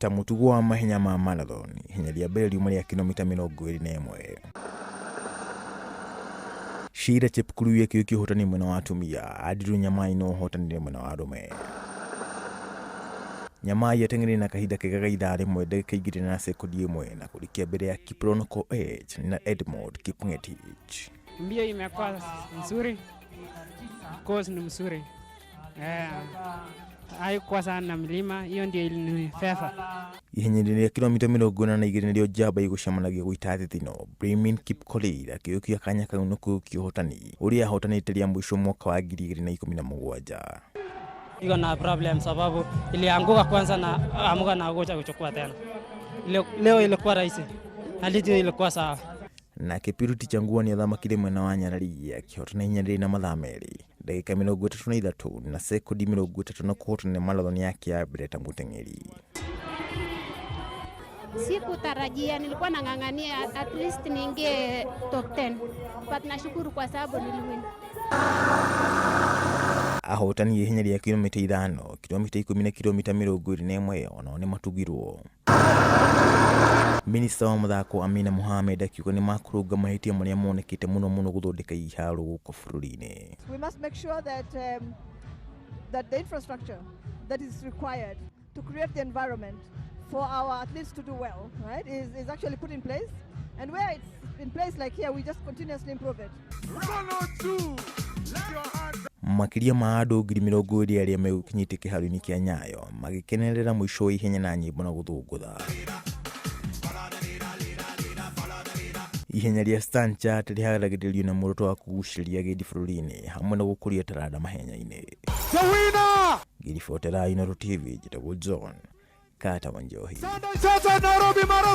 Ta mũtugo wa mahenya ma marathon, ihenya rĩa mbere riuma rĩa kilomita 21. Sheila Chepkurui akĩũkia ũhotani mwena wa atumia, Andrew Nyamai no ũhotanire mwena wa arũme. Nyamai ateng'erire na kahinda kega ga ithaa rĩmwe ndagĩka 2 na sekondi 1 na kũrĩkia mbere ya Kiprono Koech na Edmond Kipngetich. Mbio imekuwa nzuri, course ni mzuri. Haikuwa sana na milima, hiyo ndio ilinifeva. Ihenya-inĩ rĩa kilomita 42 nĩrĩo njamba igũcemanagia gũita thithino, Brimin Kipkorir akĩiyũkia kanya kau na kũiyũkia ũhotani ũrĩa ahotanĩte rĩa mũico mwaka wa 2017. Iko na problem sababu ilianguka kwanza na amuka na kuja kuchukua tena. Leo ilikuwa rahisi. Hali ilikuwa sawa. Nake Purity Changua nĩathamakire mwena wa nyarari akĩhotana ihenya rĩrĩ na mathaa 2 ndagĩka 33 na sekondi 30 na kũhotana marathon yake ya mbere ta mũteng'eri. Sikutarajia, nilikuwa nang'ang'ania at least niingie top 10, but nashukuru kwa sababu niliwin. Ahotani ihenya rĩa kilomita 5, kilomita 10 na kilomita 21 onao nĩmatugirwo. Minista wa mathako Amina Mohamed akiuga nĩmakũrũnga mahĩtia marĩa monekete mũno mũno gũthondeka iharo gũkũ bũrũri-inĩ. We must make sure that the infrastructure that is required to create the environment for our athletes to do well, right, is actually put in place. And where it's in place like here, we just continuously improve it. Makĩria ma andũ 20,000 arĩa megũkinyĩte kĩharo-inĩ kĩa Nyayo magĩkenerera mũico wa ihenya na nyĩmbo na gũthũngũtha. Ihenya rĩa Stanchart rĩharagĩrĩrio na muoroto wa kũgucĩrĩria agendi bũrũri-inĩ hamwe na gũkũria taranda mahenya-inĩ. Ngĩribotera Inooro TV, njĩtagwo John Kata Wanjohi. Nairobi Marathon.